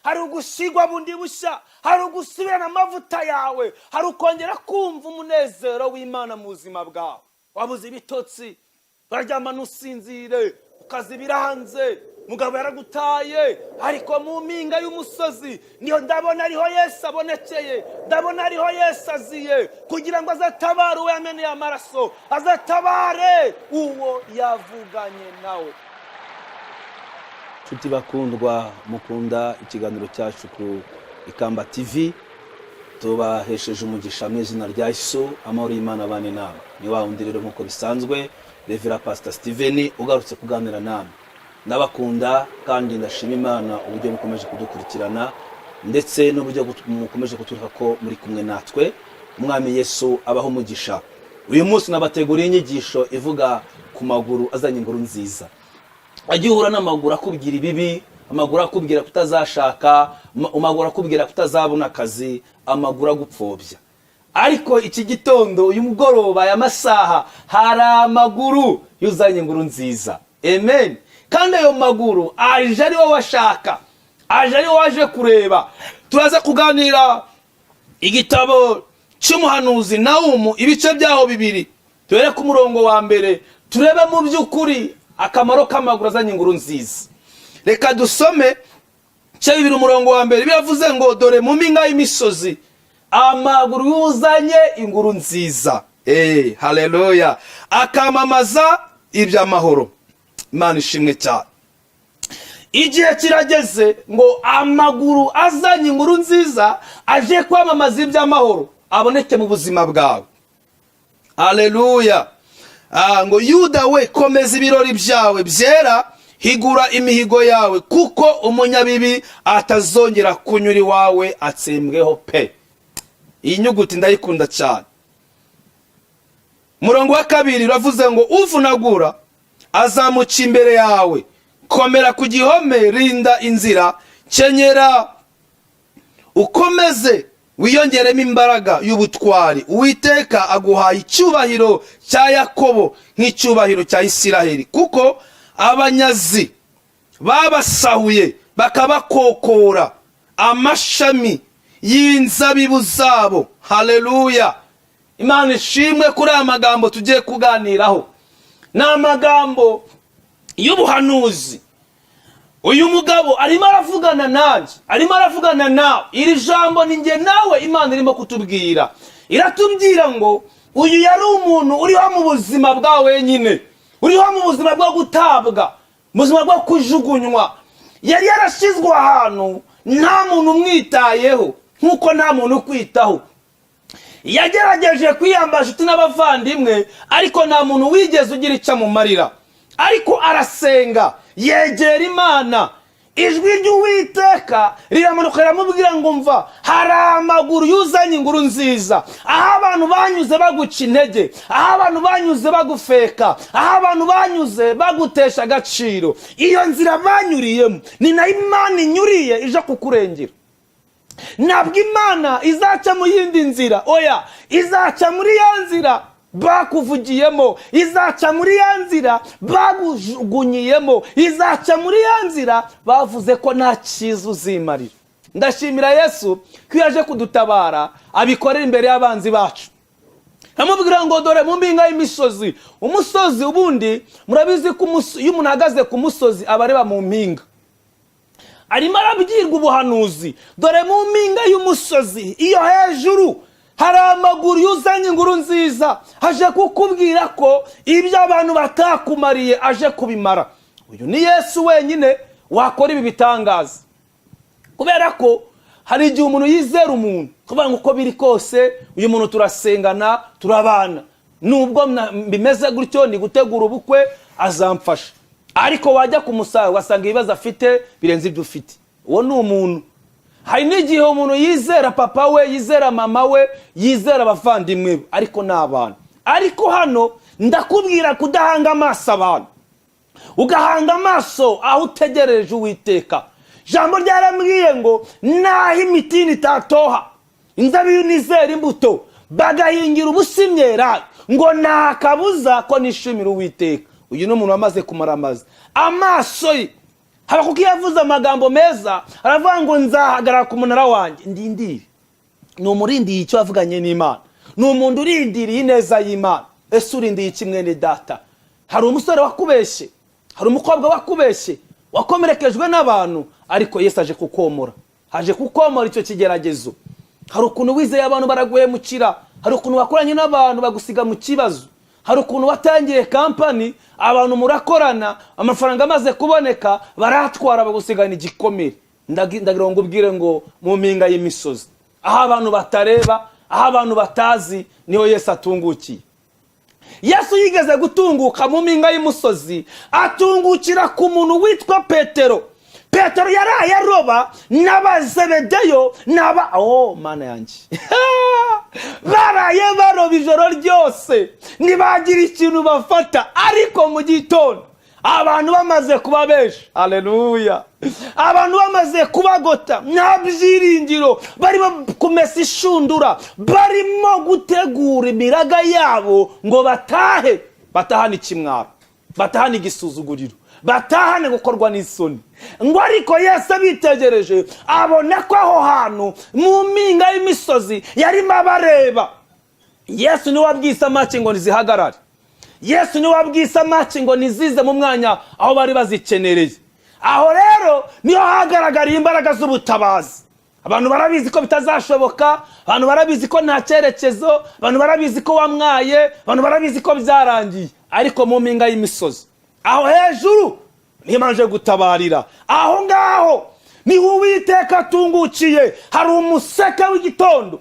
Hari ugusigwa bundi bushya, hari ugusubirana amavuta yawe, hari ukongera kumva umunezero w'Imana mu buzima bwawe. Wabuze ibitotsi, uraryama ntusinzire, ukaza ibiranze, mugabo yaragutaye, ariko mu mpinga y'umusozi niyo ndabona ariho Yesu abonekeye, ndabona ariho Yesu aziye kugira ngo azatabare uwo yameneye amaraso, azatabare uwo yavuganye nawe. Nshuti bakundwa mukunda ikiganiro cyacu ku Ikamba TV, tubahesheje umugisha mu izina rya Yesu. Amahoro y'Imana abane namwe. Ni wa wundi rero nk'uko bisanzwe, Reverend Pastor Steven, ugarutse kuganira namwe. Ndabakunda kandi ndashima Imana uburyo mukomeje kudukurikirana ndetse n'uburyo mukomeje kutwereka ko muri kumwe natwe. Umwami Yesu abaho umugisha. Uyu munsi nabateguriye inyigisho ivuga ku maguru azanye inkuru nziza. Ajya uhura n'amaguru akubwira ibibi, amaguru akubwira kutazashaka, amaguru akubwira kutazabona akazi, amaguru agupfobya. Ariko iki gitondo, uyu mugoroba, aya masaha, hari amaguru yuzanye inkuru nziza. Amen. Kandi ayo maguru aje ari wowe ashaka, aje ari wowe waje kureba. Turaza kuganira igitabo cy'umuhanuzi Nawumu, ibice byaho bibiri, duhere ku murongo wa mbere, turebe mu by'ukuri akamaro k'amaguru azanye inkuru nziza. Reka dusome ibice bibiri, umurongo wa mbere. Biravuze ngo: "Dore mu mpinga y'imisozi amaguru yuzanye inkuru nziza." Haleluya! Akamamaza iby'amahoro. Imana ishimwe cyane. Igihe kirageze ngo amaguru azanye inkuru nziza, aje kwamamaza iby'amahoro, aboneke mu buzima bwawe. Haleluya! Ngo: "Yuda we, komeza ibirori byawe byera, higura imihigo yawe, kuko umunyabibi atazongera kunyura iwawe, atsembweho pe." Iyi nyuguti ndayikunda cyane. Umurongo wa kabiri uravuze ngo: "Uvunagura azamuca imbere yawe. Komera ku gihome, rinda inzira, kenyera ukomeze, wiyongeremo imbaraga y'ubutwari. Uwiteka aguhaye icyubahiro cya Yakobo nk'icyubahiro cya Isiraheli, kuko abanyazi babasahuye bakabakokora amashami y'inzabibu zabo." Haleluya! Imana ishimwe kuri aya magambo tugiye kuganiraho. Ni amagambo y'ubuhanuzi. Uyu mugabo arimo aravugana nanjye, arimo aravugana nawe. Iri jambo ni njye nawe Imana irimo kutubwira. Iratubwira ngo uyu yari umuntu uriho mu buzima bwa wenyine, uriho mu buzima bwo gutabwa, mu buzima bwo kujugunywa. Yari yarashyizwe ahantu nta muntu umwitayeho, nk'uko nta muntu ukwitaho. Yagerageje kwiyambaza inshuti n'abavandimwe, ariko nta muntu wigeze ugira icyo amumarira. Ariko arasenga, yegera Imana, ijwi ry'Uwiteka riramanuka, riramubwira ngo: "Mva, hari amaguru yuzanye inkuru nziza." Aho abantu banyuze baguca intege, aho abantu banyuze bagufeka, aho abantu banyuze bagutesha agaciro, iyo nzira banyuriyemo ni nayo Imana inyuriye ije kukurengera. Ntabwo Imana izaca mu yindi nzira, oya, izaca muri ya nzira bakuvugiyemo, izaca muri ya nzira bagujugunyiyemo, izaca muri ya nzira bavuze ko nta cyiza uzimarira. Ndashimira Yesu ko iyo aje kudutabara abikorera imbere y'abanzi bacu. Amubwira ngo: "Dore mu mpinga y'imisozi." Umusozi ubundi murabizi ko iyo umuntu ahagaze ku musozi aba areba mu mpinga. Arimo arabwirwa ubuhanuzi: "Dore mu mpinga y'umusozi iyo hejuru hari amaguru yuzanye inkuru nziza, aje kukubwira ko ibyo abantu batakumariye aje kubimara." Uyu ni Yesu wenyine wakora ibi bitangaza, kubera ko hari igihe umuntu yizera umuntu, kuvuga ngo uko biri kose uyu muntu turasengana, turabana, nubwo bimeze gutyo, ni gutegura ubukwe, azamfasha. Ariko wajya kumusanga ugasanga ibibazo afite birenze ibyo ufite. Uwo ni umuntu. Hari n'igihe umuntu yizera papa we, yizera mama we, yizera abavandimwe be, ariko ni abantu. Ariko hano ndakubwira kudahanga amaso abantu, ugahanga amaso aho utegereje Uwiteka. Ijambo ryarambwiye ngo naho imitini itatoha, inzabibu ntizera imbuto, bagahingira ubusa imyelayo, ngo nta kabuza ko nishimira Uwiteka. Uyu ni umuntu wamaze kumaramaza amaso ye. Habakuki yavuze amagambo meza, aravuga ngo nzahagarara ku munara wanjye ndindire. Ni umurindiye icyo yavuganye n'Imana, ni umuntu urindiriye ineza y'Imana. Ese urindiye iki, mwene data? Hari umusore wakubeshye, hari umukobwa wakubeshye, wakomerekejwe n'abantu, ariko Yesu aje kukomora, aje kukomora icyo kigeragezo. Hari ukuntu wizeye abantu baraguhemukira, hari ukuntu wakoranye n'abantu bagusiga mu kibazo, hari ukuntu watangiye kampani, abantu murakorana, amafaranga amaze kuboneka baratwara, bagusigana igikomere. Ndagira ngo ubwire ngo mu mpinga y'imisozi, aho abantu batareba, aho abantu batazi, niho Yesu atungukiye. Yesu yigeze gutunguka mu mpinga y'umusozi, atungukira ku muntu witwa Petero. Petero yaraye aroba n'abazebedeyo n'aba, oh Mana yanjye, baraye baroba ijoro ryose ntibagira ikintu bafata. Ariko mu gitondo abantu bamaze kuba benshi, aleluya, abantu bamaze kubagota, nta byiringiro, barimo kumesa ishundura, barimo gutegura imiraga yabo ngo batahe, batahane ikimwaro, batahane igisuzuguriro, batahane gukorwa n'isoni. Ngo ariko Yesu abitegereje, abona ko aho hantu mu mpinga y'imisozi yarimo abareba. Yesu niwe wabwiye isamaki ngo ntizihagarare. Yesu niwe wabwiye isamaki ngo ntizize mu mwanya aho bari bazikenereye. Aho rero niho hagaragariye imbaraga z'ubutabazi. Abantu barabizi ko bitazashoboka, abantu barabizi ko nta cyerekezo, abantu barabizi ko wamwaye, abantu barabizi ko byarangiye, ariko mu mpinga y'imisozi aho hejuru ntibanje gutabarira. Aho ngaho niho Uwiteka atungukiye. Hari umuseke w'igitondo,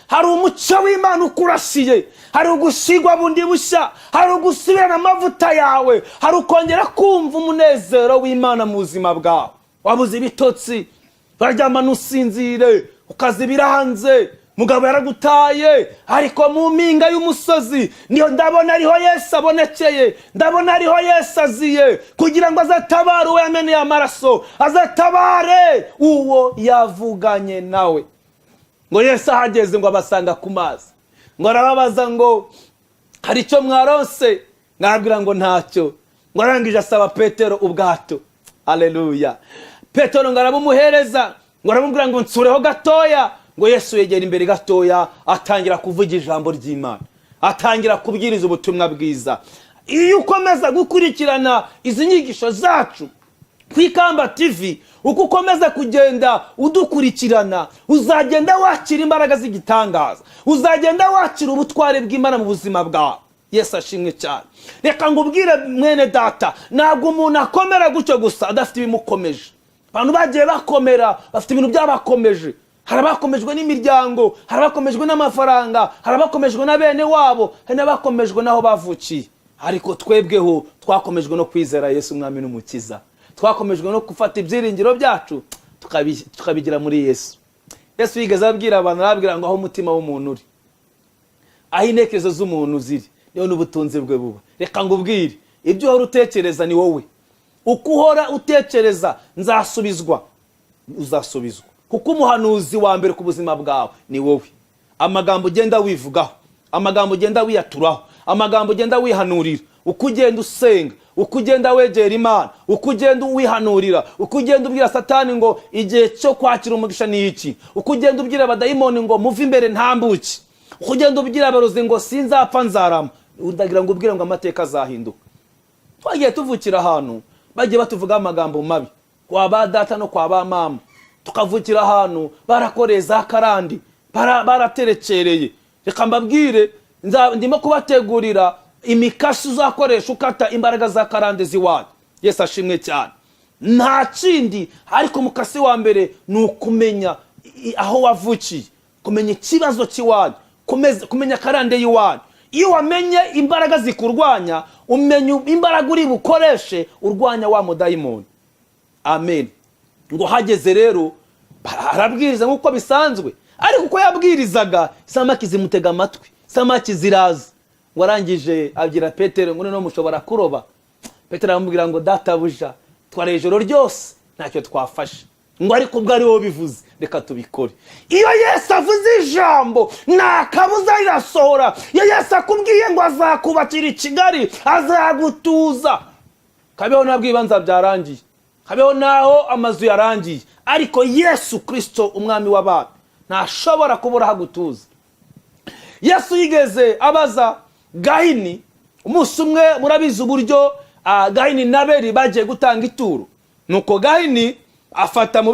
hari umucyo w'Imana ukurasiye, hari ugusigwa bundi bushya, hari ugusubirana amavuta yawe, hari ukongera kumva umunezero w'Imana mu buzima bwawe. Wabuze ibitotsi, uraryama ntusinzire, ukazibira hanze, mugabo yaragutaye, ariko mu mpinga y'umusozi niyo ndabona ariho Yesu abonekeye, ndabona ariho Yesu aziye kugira ngo azatabare uwo yameneye amaraso, azatabare uwo yavuganye nawe. Ngo Yesu ahageze, ngo abasanga ku mazi, ngo arababaza ngo hari icyo mwaronse? Mwabwira ngo ntacyo. Ngo arangije asaba Petero ubwato, aleluya. Petero ngo arabumuhereza, ngo aramubwira ngo nsureho gatoya. Ngo Yesu yegera imbere gatoya, atangira kuvuga ijambo ry'Imana, atangira kubwiriza ubutumwa bwiza. Iyo ukomeza gukurikirana izi nyigisho zacu ku Ikamba TV, uko ukomeza kugenda udukurikirana, uzagenda wakira imbaraga z'igitangaza, uzagenda wakira ubutware bw'Imana mu buzima bwawe. Yesu ashimwe cyane. Reka ngubwire, mwene data, ntabwo umuntu akomera gutyo gusa adafite ibimukomeje. Abantu bagiye bakomera bafite ibintu byabakomeje. Hari abakomejwe n'imiryango, hari abakomejwe n'amafaranga, hari abakomejwe na bene wabo, hari n'abakomejwe n'aho bavukiye. Ariko twebweho twakomejwe no kwizera Yesu Umwami n'Umukiza, twakomejwe no gufata ibyiringiro byacu tukabigira muri Yesu. Yesu yigeze abwira abantu, arababwira ngo aho umutima w'umuntu uri, aho intekerezo z'umuntu ziri, niho n'ubutunzi bwe buba. Reka ngubwire, ibyo uhora utekereza ni wowe. Uko uhora utekereza nzasubizwa, uzasubizwa, kuko umuhanuzi wa mbere ku buzima bwawe ni wowe. Amagambo ugenda wivugaho, amagambo ugenda wiyaturaho, amagambo ugenda wihanurira, uko ugenda usenga, uko ugenda wegera Imana, uko ugenda wihanurira, uko ugenda ubwira Satani ngo igihe cyo kwakira umugisha ni iki, uko ugenda ubwira abadayimoni ngo muve imbere ntambuke, uko ugenda ubwira abarozi ngo sinzapfa nzarama, ndagira ngo ubwire ngo amateka azahinduka. Twagiye tuvukira ahantu bagiye batuvugaho amagambo mabi kwa ba data no kwa ba mama, tukavukira ahantu barakoreye za karandi, baraterekereye. Reka mbabwire, ndimo kubategurira imikasi uzakoresha ukata imbaraga za karande z'iwanyu. Yesu ashimwe cyane. Nta kindi, ariko umukasi wa mbere ni ukumenya aho wavukiye, kumenya ikibazo cy'iwanyu, kumenya karande y'iwanyu. Iyo wamenye imbaraga zikurwanya, umenya imbaraga uri bukoreshe urwanya wa mudayimoni. Amen. Ngo hageze rero arabwiriza nk'uko bisanzwe, ariko uko yabwirizaga isamaki zimutega amatwi, isamaki ziraza. Ngo arangije abwira Petero ngo noneho mushobora kuroba? Petero aramubwira ngo databuja, twara ijoro ryose ntacyo twafashe, ngo ariko ubwo ari wowe bivuze reka tubikore. Iyo Yesu avuze ijambo nta kabuza rirasohora. Iyo Yesu akubwiye ngo azakubakira i Kigali, azagutuza, kabeho ntabwo ibibanza byarangiye. Habeho n'aho amazu yarangiye, ariko Yesu Kirisito, umwami w'abami, ntashobora kubura aho agutuza. Yesu yigeze abaza Gahini umunsi umwe. Murabizi uburyo Gahini na Abeli bagiye gutanga ituro. Nuko Gahini afata mu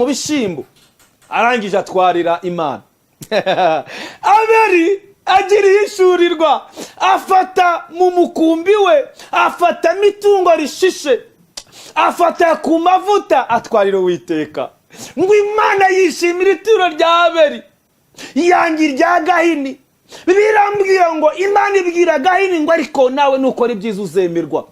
bishyimbo, arangije atwarira Imana. Abeli agira ihishurirwa, afata mu mukumbi we, afatamo itungo rishishe, afata ku mavuta, atwarira Uwiteka. Ngo Imana yishimira ituro rya Abeli, yanga irya Gahini. Birambwira ngo Imana ibwira Gahini ngo: "Ariko nawe nukora ibyiza uzemerwa."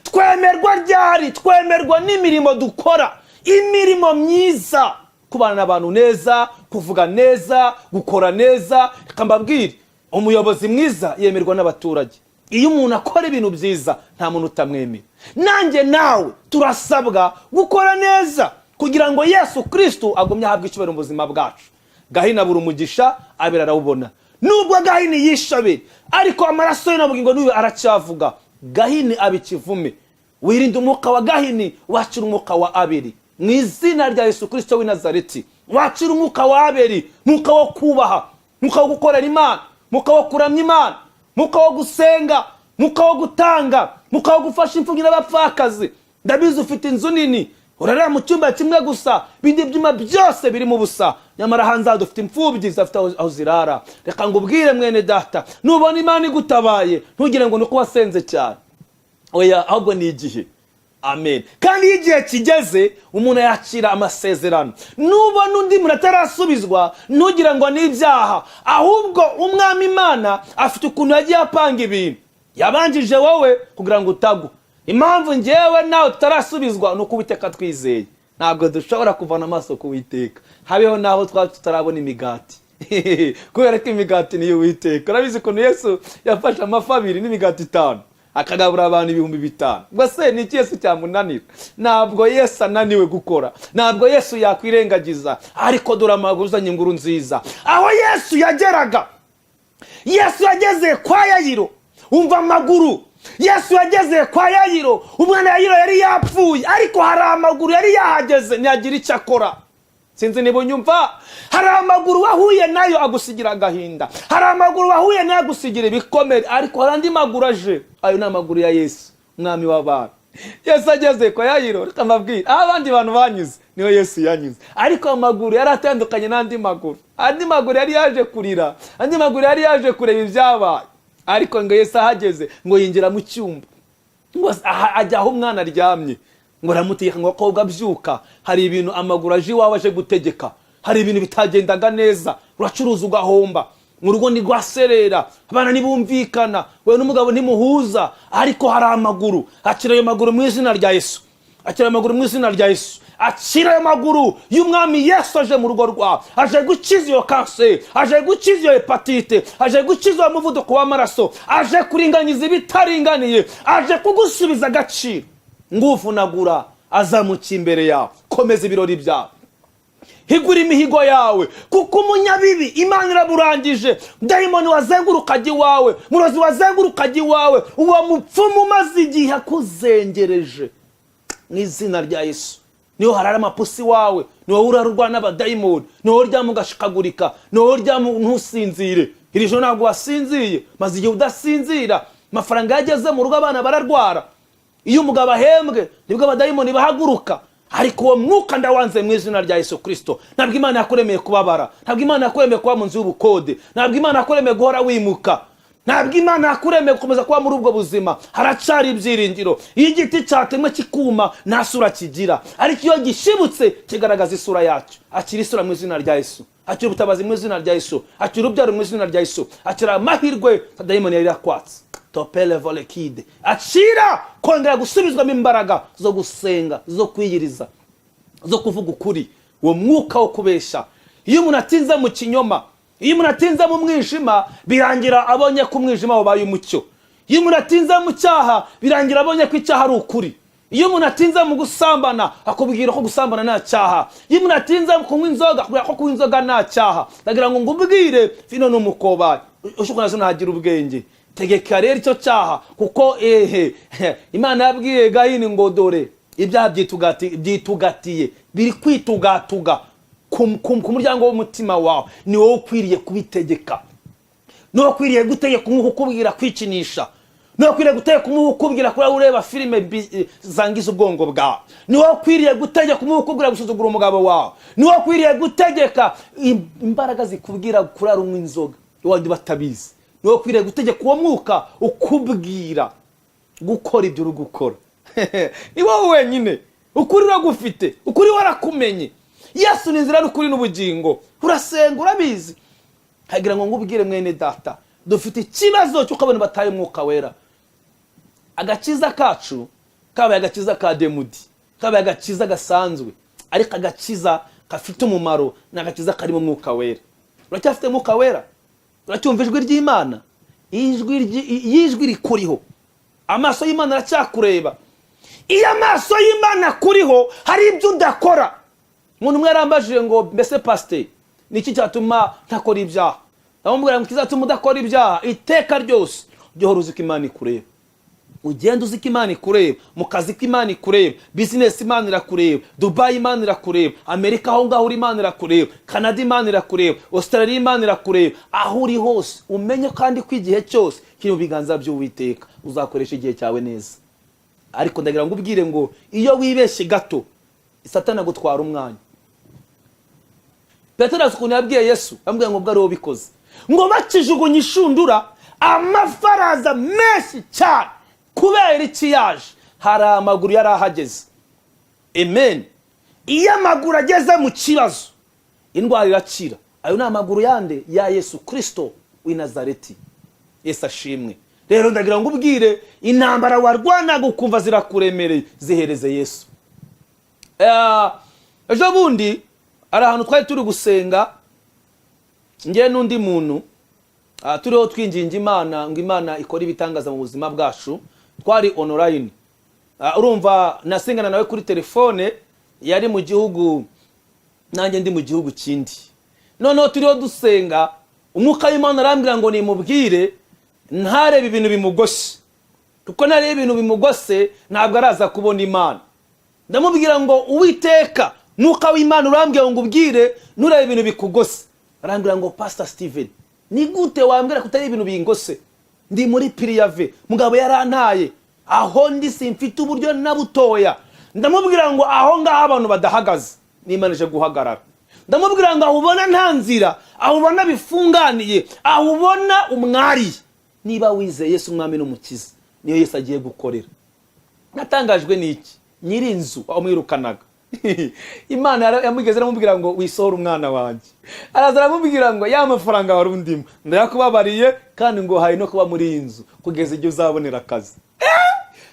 Twemerwa ryari? Twemerwa n'imirimo dukora, imirimo myiza, kubana n'abantu neza, kuvuga neza, gukora neza. Reka mbabwire, umuyobozi mwiza yemerwa n'abaturage. Iyo umuntu akora ibintu byiza, nta muntu utamwemera. Nanjye nawe turasabwa gukora neza kugira ngo Yesu Kirisitu agumye ahabwe icyubahiro mu buzima bwacu. Gahini abura umugisha, Abeli arawubona. Nubwo Gahini yishe Abeli, ariko amaraso ye na bugingo n'uyu aracyavuga. Gahini aba ikivume. Wirinde umwuka wa Gahini, wakira umwuka wa Abeli mu izina rya Yesu Kirisito w'i Nazareti. Wakira umwuka wa Abeli, mwuka wo kubaha, mwuka wo gukorera Imana, mwuka wo kuramya Imana, mwuka wo gusenga, mwuka wo gutanga, mwuka wo gufasha imfubyi n'abapfakazi. Ndabizi, ufite inzu nini, urarara mu cyumba kimwe gusa, ibindi byuma byose birimo ubusa. Nyamara hanze aha dufite imfubyi zidafite aho zirara. Reka ngo ubwire mwene data, nubona Imana igutabaye, ntugire ngo ni uko wasenze cyane. Oya, ahubwo ni igihe. Amen. Kandi iyo igihe kigeze, umuntu yakira amasezerano. Nubona undi muntu atarasubizwa, ntugire ngo ni ibyaha, ahubwo umwami Imana afite ukuntu yagiye apanga ibintu. Yabanjije wowe kugira ngo utagwa. Impamvu ngewe nawe tutarasubizwa ni uko Uwiteka twizeye. Ntabwo dushobora kuvana amaso ku Witeka, habeho n'aho twaba tutarabona imigati, kubera ko imigati niyo Uwiteka. Urabizi ukuntu Yesu yafashe amafi abiri n'imigati itanu, akagabura abantu 5000. Ubwo se ni iki Yesu cyamunanira? Ntabwo Yesu ananiwe gukora, ntabwo Yesu yakwirengagiza. Ariko dore amaguru uzanye inkuru nziza. Aho Yesu yageraga, Yesu yageze kwa Yayiro. Umva amaguru. Yesu yageze kwa Yayiro, umwana Yayiro yari yapfuye, ariko hari amaguru yari yahageze, ntiyagira icyo akora. Sinzi niba unyumva. Hari amaguru wahuye nayo agusigira agahinda, hari amaguru wahuye nayo agusigira ibikomere, ariko hari andi maguru aje. Ayo ni amaguru ya Yesu, umwami w'abantu. Yesu ageze kwa Yayiro, reka mbabwire, aho abandi bantu banyuze niho Yesu yanyuze, ariko amaguru yari atandukanye n'andi maguru. Andi maguru yari yaje kurira, andi maguru yari yaje kureba ibyabaye. Ariko ngo Yesu ahageze, ngo yinjira mu cyumba, ngo ajya aho umwana aryamye, ngo aramutegeka ngo: "Akobwa, byuka." Hari ibintu amaguru aje iwawe aje gutegeka. Hari ibintu bitagendaga neza, uracuruza ugahomba, mu rugo ntirwaserera, abana ntibumvikana, wowe n'umugabo ntimuhuza, ariko hari amaguru. Akira ayo maguru mu izina rya Yesu. Akira ayo maguru mu izina rya Yesu. Akira ayo maguru y'umwami Yesu aje mu rugo rwawe. Aje gukiza iyo kanseri, aje gukiza iyo hépatite, aje gukiza uwo muvuduko w'amaraso, aje kuringaniza ibitaringaniye, aje kugusubiza agaciro. Nguvunagura azamukiye imbere yawe. Komeza ibirori byawe, higura imihigo yawe, kuko umunyabibi Imana iraburangije. Dayimoni wazengurukaga iwawe, murozi wazengurukaga iwawe, uwo mupfumu umaze igihe akuzengereje, mu izina rya Yesu. Niho harara amapusi wawe, ni wowe urarurwa n'abadayimoni, ni wowe uryama ugashikagurika, ni wowe uryama ntusinzire. Iri joro ntabwo wasinziye, maze igihe udasinzira. Amafaranga yageze mu rugo, abana bararwara. Iyo umugabo ahembwe, nibwo abadayimoni bahaguruka. Ariko uwo mwuka ndawanze mu izina rya Yesu Kirisito. Ntabwo Imana yakuremeye kubabara, ntabwo Imana yakuremeye kuba mu nzu y'ubukode, ntabwo Imana yakuremeye guhora wimuka, ntabwo Imana yakuremeye gukomeza kuba muri ubwo buzima. Haracari ibyiringiro. Iyo igiti cyatemwe kikuma, nta sura kigira, ariko iyo gishibutse kigaragaza isura yacyo. Akira isura mu izina rya Yesu. Akira ubutabazi mu izina rya Yesu. Akira urubyaro mu izina rya Yesu. Akira amahirwe dayimoni yari yakwatse. Topele volekide. Akira kongera gusubizwamo imbaraga zo gusenga, zo kwiyiriza, zo kuvuga ukuri. Uwo mwuka wo kubesha, iyo umuntu atinze mu kinyoma, iyo umuntu atinze mu mwijima, birangira abonye ko umwijima wabaye umucyo. Iyo umuntu atinze mu cyaha, birangira abonye ko icyaha ari ukuri. Iyo umuntu atinze mu gusambana, akubwira ko gusambana nta cyaha. Iyo umuntu atinze kunywa inzoga, akubwira ko kunywa inzoga nta cyaha. Ndagira ngo ngubwire, vino ni umukobanyi, ushobora nazo ntagira ubwenge. Tegeka rero icyo cyaha, kuko ehe Imana yabwiye Gahini ngo: "Dore ibyaha byitugatiye, biri kwitugatuga ku muryango w'umutima wawe." Ni wowe ukwiriye kubitegeka. Niwe ukwiriye gutegeka umwuka ukubwira kwikinisha. Niwe ukwiriye gutegeka umwuka ukubwira kuba ureba filime zangiza ubwongo bwawe. Niwe ukwiriye gutegeka umwuka ukubwira gusuzugura umugabo wawe. Niwe ukwiriye gutegeka imbaraga zikubwira kurara unywa inzoga iwanyu batabizi. Niwe ukwiriye gutegeka uwo mwuka ukubwira gukora ibyo uri gukora. Ni wowe wenyine. Ukuri uragufite, ukuri warakumenye. Yesu ni inzira n'ukuri n'ubugingo. Urasenga, urabizi. Hagira ngo ngubwire, mwene data, dufite ikibazo cy'uko abantu bataye Umwuka Wera. Agakiza kacu kabaye agakiza ka démodé, kabaye agakiza gasanzwe, ariko agakiza gafite umumaro ni agakiza karimo Umwuka Wera. Uracyafite Umwuka Wera? Uracyumva ijwi ry'Imana? Iyo ijwi rikuriho, amaso y'Imana aracyakureba. Iyo amaso y'Imana akuriho, hari ibyo udakora. Umuntu umwe yarambajije ngo: "Mbese pasiteri, ni iki cyatuma ntakora ibyaha?" Ndamubwira ngo: "Ikizatuma udakora ibyaha iteka ryose, jya uhora uzi ko Imana ikureba. Ugenda uzi ko Imana ikureba mu kazi, ko Imana ikureba business, Imana irakureba Dubayi, Imana irakureba Amerika, aho ngaho uri Imana irakureba Canada, Imana irakureba Australia, Imana irakureba aho uri hose. Umenye kandi ko igihe cyose kiri mu biganza by'Uwiteka. Uzakoresha igihe cyawe neza." Ariko ndagira ngo ubwire ngo iyo wibeshye gato, Satani agutwara umwanya. Petero azi ukuntu yabwiye Yesu, yamubwiye ngo ubwo ari wowe ubikoze. Ngo bakijugunya inshundura, amafi araza menshi cyane. Kubera iki yaje? Hari amaguru yari ahageze. Amen. Iyo amaguru ageze mu kibazo, indwara irakira. Ayo ni amaguru yande? Ya Yesu Kirisito w'i Nazareti. Yesu ashimwe. Rero ndagira ngo ubwire, intambara warwanaga ukumva zirakuremereye, zihereze Yesu. Ejo bundi hari ahantu twari turi gusenga, ngewe n'undi muntu, turiho twinginga Imana ngo Imana ikore ibitangaza mu buzima bwacu. Twari online. Urumva, nasengana nawe kuri telefone, yari mu gihugu, nanjye ndi mu gihugu kindi. Noneho turiho dusenga, Umwuka w'Imana arambwira ngo nimubwire ntarebe ibintu bimugose, kuko ntarebe ibintu bimugose ntabwo araza kubona Imana. Ndamubwira ngo: "Uwiteka, Mwuka w'Imana urambwira ngo ubwire nturebe ibintu bikugose." Arambwira ngo: "Pastor Steven, ni gute wambwira ko utari ibintu bingose? Ndi muri préavis, mugabo yarantaye, aho ndi simfite uburyo na butoya." Ndamubwira ngo: "Aho ngaho abantu badahagaze, n'Imana ije guhagarara." Ndamubwira ngo: "Aho ubona nta nzira, aho ubona bifunganiye, aho ubona umwariye, niba wizeye Yesu Umwami n'Umukiza, niyo Yesu agiye gukorera." Natangajwe n'iki? Nyiri inzu wamwirukanaga, Imana yamugeze aramubwira ngo: "Wisohore umwana wanjye." Araza aramubwira ngo: "Ya mafaranga wari undimo ndayakubabariye, kandi ngo haye no kuba muri iyi nzu kugeza igihe uzabonera akazi."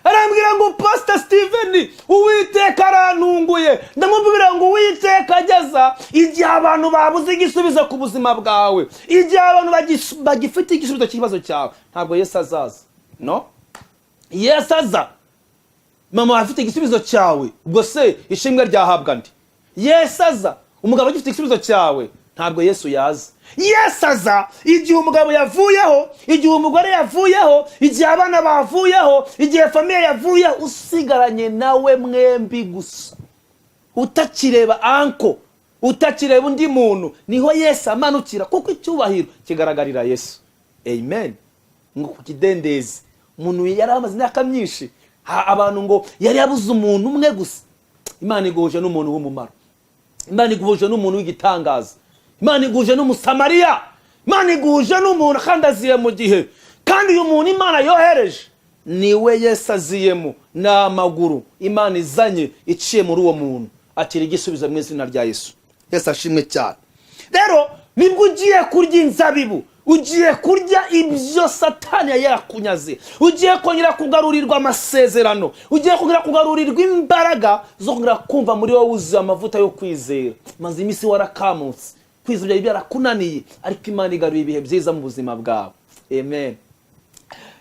Arambwira ngo: "Pastor Steven, Uwiteka arantunguye." Ndamubwira ngo: "Uwiteka ageza igihe abantu babuze igisubizo ku buzima bwawe, igihe abantu bagifite igisubizo cy'ikibazo cyawe, ntabwo Yesu azaza." No Yesu aza, mama afite igisubizo cyawe, ubwo se ishimwe ryahabwa ndi? Yesu aza umugabo agifite igisubizo cyawe, ntabwo Yesu yaza. Yesu aza igihe umugabo yavuyeho, igihe umugore yavuyeho, igihe abana bavuyeho, igihe famille yavuyeho, usigaranye nawe mwembi gusa, utakireba uncle, utakireba undi muntu, niho Yesu amanukira, kuko icyubahiro kigaragarira Yesu. Amen. Ngo ku kidendezi, umuntu yari amaze imyaka myinshi, abantu ngo yari yabuze umuntu umwe gusa. Imana iguhuje n'umuntu w'umumaro, Imana iguhuje n'umuntu w'igitangaza, Imana iguhuje n'Umusamariya, Imana iguhuje n'umuntu kandi aziye mu gihe. Kandi uyu muntu Imana yohereje niwe Yesu aziyemo. Ni amaguru Imana izanye iciye muri uwo muntu, akira igisubizo mu izina rya Yesu. Yesu ashimwe cyane. Rero nibwo ugiye kurya inzabibu, ugiye kurya ibyo Satani yari yarakunyaze, ugiye kongera kugarurirwa amasezerano, ugiye kongera kugarurirwa imbaraga zo kongera kumva muri wowe wuzuye amavuta yo kwizera. Maze iminsi warakamutse, kwizera byari byarakunaniye, ariko Imana igaruye ibihe byiza mu buzima bwawe. Amen.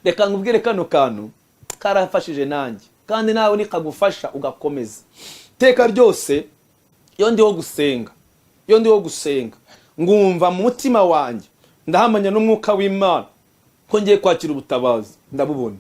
Reka nkubwire, kano kantu karafashije nanjye, kandi nawe nikagufasha ugakomeza. Iteka ryose iyo ndiho gusenga, ngumva mu mutima wanjye ndahamanya n'Umwuka w'Imana. Ko ngiye kwakira ubutabazi, ndabubona.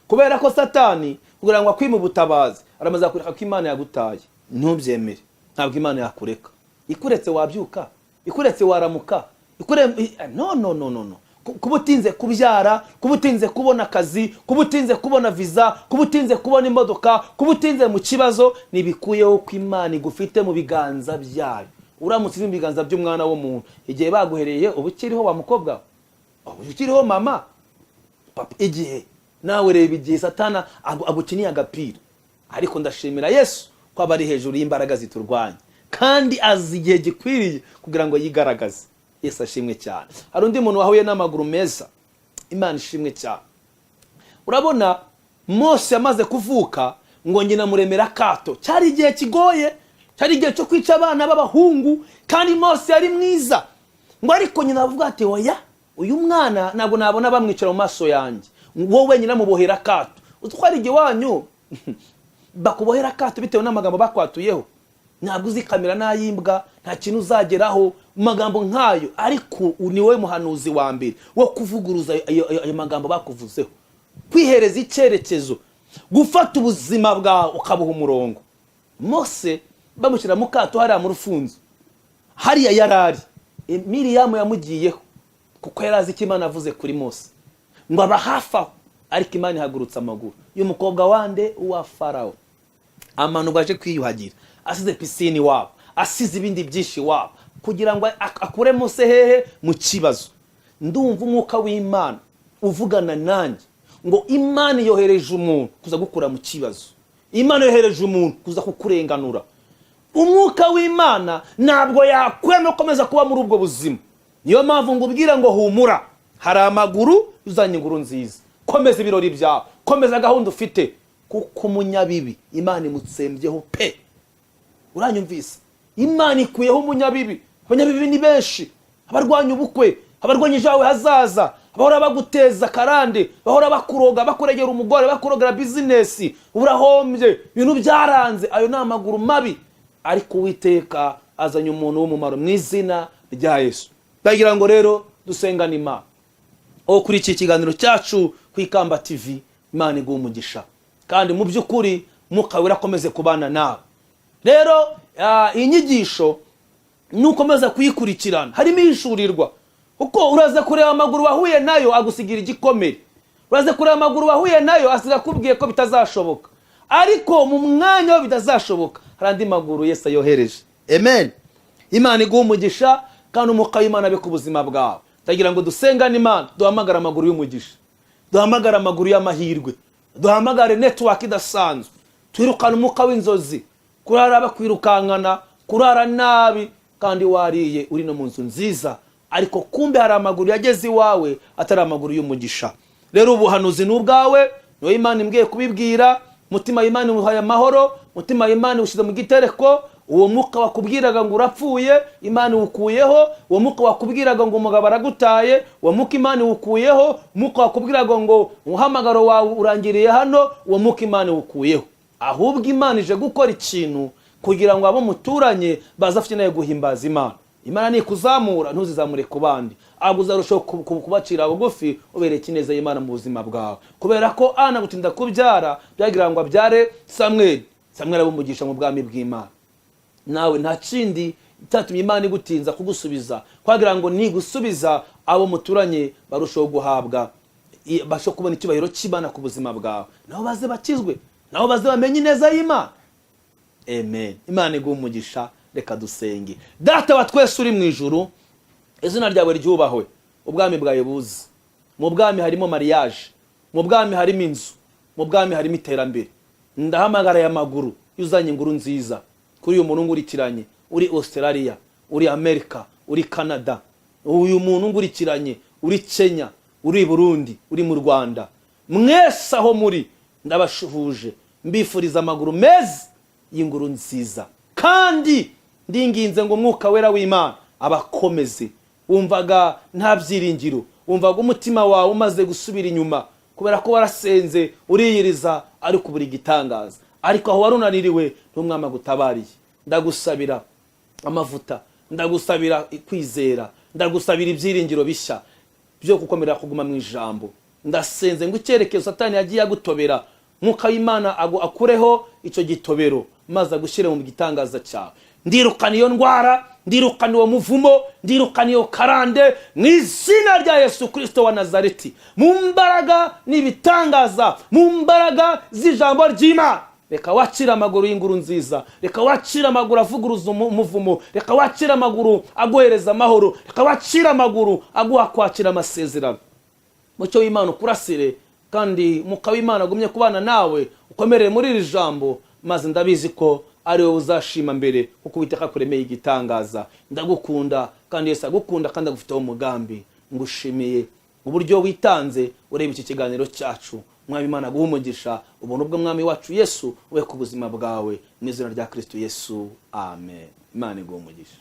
Kubera ko Satani, kugira ngo akwime ubutabazi, aramaze kureka ko Imana yagutaye. Ntubyemere, ntabwo Imana yakureka. Ikuretse wabyuka? Ikuretse waramuka? Ikure no, no, no, no, no. Kuba utinze kubyara, kuba utinze kubona akazi, kuba utinze kubona viza, kuba utinze kubona imodoka, kuba utinze mu kibazo, ntibikuyeho ko Imana igufite mu biganza byayo. Uramutse uri mu biganza by'umwana w'umuntu, igihe baguhereye, uba ukiriho wa mukobwa we, uba ukiriho mama, papa. Igihe nawe, reba igihe Satana agukiniye agapira. Ariko ndashimira Yesu ko aba ari hejuru y'imbaraga ziturwanya, kandi azi igihe gikwiriye kugira ngo yigaragaze. Yesu ashimwe cyane. Hari undi muntu wahuye n'amaguru meza. Imana ishimwe cyane. Urabona, Mose yamaze kuvuka, ngo nyina muremera akato. Cyari igihe kigoye, cyari igihe cyo kwica abana b'abahungu, kandi Mose yari mwiza. Ngo ariko nyina avuga ati: "Oya, uyu mwana ntabwo nabona bamwicara mu maso yanjye." Wowe nyina mubohera akato. Utwara igihe iwanyu bakubohera akato bitewe n'amagambo bakwatuyeho: ntabwo uzikamira n'ay'imbwa, nta kintu uzageraho, mu magambo nk'ayo. Ariko ni wowe muhanuzi wa mbere wo kuvuguruza ayo magambo bakuvuzeho, kwihereza icyerekezo, gufata ubuzima bwawe ukabuha umurongo. Mose bamushyira mu kato hariya mu rufunzo, hariya yari ari, Miriyamu yamugiyeho kuko yari azi icyo Imana avuze kuri Mose, ngo aba hafi aho. Ariko Imana ihagurutse amaguru y'umukobwa wande wa Farawo, amanurwa aje kwiyuhagira, asize pisine iwabo, asize ibindi byinshi iwabo, kugira ngo akure Mose hehe? Mu kibazo. Ndumva umwuka w'Imana uvugana nanjye ngo Imana yohereje umuntu kuza gukura mu kibazo. Imana yohereje umuntu kuza kukurenganura. Umwuka w'Imana ntabwo yakwemera gukomeza kuba muri ubwo buzima. Niyo mpamvu ngo ubwira ngo humura, hari amaguru uzanye inkuru nziza. Komeza ibirori byawe, komeza gahunda ufite, kuko umunyabibi Imana imutsembyeho pe. Uranyumvise? Imana ikuyeho umunyabibi. Abanyabibi ni benshi: abarwanya ubukwe, abarwanya ejo hawe hazaza, bahora baguteza karande, bahora bakuroga, bakuregera umugore, bakurogera bizinesi, urahombye, ibintu byaranze. Ayo ni amaguru mabi. Ariko Uwiteka azanye umuntu w'umumaro mu izina rya Yesu. Ndagira ngo rero dusengane Imana. Aho kuri iki kiganiro cyacu ku Ikamba TV, Imana iguha umugisha, kandi mu by'ukuri Mwuka Wera akomeze kubana nawe. Rero iyi nyigisho nukomeza kuyikurikirana, harimo ihishurirwa, kuko uraza kureba amaguru wahuye nayo agusigira igikomere. Uraza kureba amaguru wahuye nayo asiga akubwiye ko bitazashoboka, ariko mu mwanya wo bitazashoboka hari andi maguru Yesu ayohereje. Amen. Imana iguha umugisha, kandi umwuka w'Imana abe ku buzima bwawe. Ndagira ngo dusengane Imana, duhamagare amaguru y'umugisha, duhamagare amaguru y'amahirwe, duhamagare network idasanzwe, twirukane umwuka w'inzozi, kurara bakwirukankana, kurara nabi kandi wariye, uri no mu nzu nziza, ariko kumbe hari amaguru yageze iwawe atari amaguru y'umugisha. Rero ubuhanuzi ni ubwawe, niwe Imana imbwiye kubibwira. Mutima w'Imana uhaye amahoro, mutima w'Imana uwushyize mu gitereko. Uwo mwuka wakubwiraga ngo urapfuye, Imana iwukuyeho. Uwo mwuka wakubwiraga ngo umugabo aragutaye, uwo mwuka Imana iwukuyeho. Umwuka wakubwiraga ngo umuhamagaro wawe urangiriye hano, uwo mwuka Imana iwukuyeho. Ahubwo Imana ije gukora ikintu kugira ngo abo muturanye baze afite nawe guhimbaza Imana. Imana nikuzamura, ntuzizamure ku bandi, ahubwo uzarushaho kubacira bugufi, ubereka ineza y'Imana mu buzima bwawe. Kubera ko Ana gutinda kubyara byagira ngo abyare Samweli, Samweli abumugisha mu bwami bw'Imana. Nawe nta kindi cyatumye Imana igutinza kugusubiza, kwagira ngo nigusubiza abo muturanye barushaho guhabwa, basho kubona icyubahiro cy'Imana ku buzima bwawe, nabo baze bakizwe, nabo baze bamenye ineza y'Imana. Amen. Imana iguha umugisha. Reka dusenge. Data wa twese uri mu ijuru, izina ryawe ryubahwe, ubwami bwawe buze. Mu bwami harimo mariage, mu bwami harimo inzu, mu bwami harimo iterambere. Ndahamagara aya maguru yuzanye inkuru nziza kuri uyu muntu ngurikiranye uri Australia, uri Amerika, uri Canada, uyu muntu ngurikiranye uri Kenya, uri Burundi, uri mu Rwanda. Mwese aho muri, ndabashuhuje, mbifuriza amaguru meza y'inkuru nziza, kandi ndinginze ngo Umwuka Wera w'Imana abakomeze. Wumvaga nta byiringiro, wumvaga umutima wawe umaze gusubira inyuma kubera ko warasenze, uriyiriza, ariko buri gitangaza, ariko aho wari unaniriwe n'Umwami agutabariye. Ndagusabira amavuta, ndagusabira kwizera, ndagusabira ibyiringiro bishya. byo gukomera kuguma mu ijambo. Ndasenze ngo icyerekezo Satani yagiye agutobera, Mwuka w'Imana akureho icyo gitobero maze agushyire mu gitangaza cyawe. Ndirukana iyo ndwara, ndirukana uwo muvumo, ndirukana iyo karande mu izina rya Yesu Kirisito wa Nazareti, mu mbaraga n'ibitangaza, mu mbaraga z'ijambo ry'Imana. Reka wakire amaguru y'inkuru nziza, reka wakire amaguru avuguruza umuvumo, reka wakire amaguru aguhereza amahoro, reka wakire amaguru aguha kwakira amasezerano. Mucyo w'Imana ukurasire, kandi Mwuka w'Imana agumye kubana nawe, ukomerere muri iri jambo, maze ndabizi ko ari wowe uzashima mbere, kuko Uwiteka akuremeye igitangaza. Ndagukunda kandi Yesu agukunda kandi agufiteho umugambi. Ngushimiye uburyo witanze ureba iki kiganiro cyacu. Mwami Imana aguha umugisha. Ubuntu bw'Umwami wacu Yesu we ku buzima bwawe, mu izina rya Kristo Yesu, amen. Imana iguha umugisha.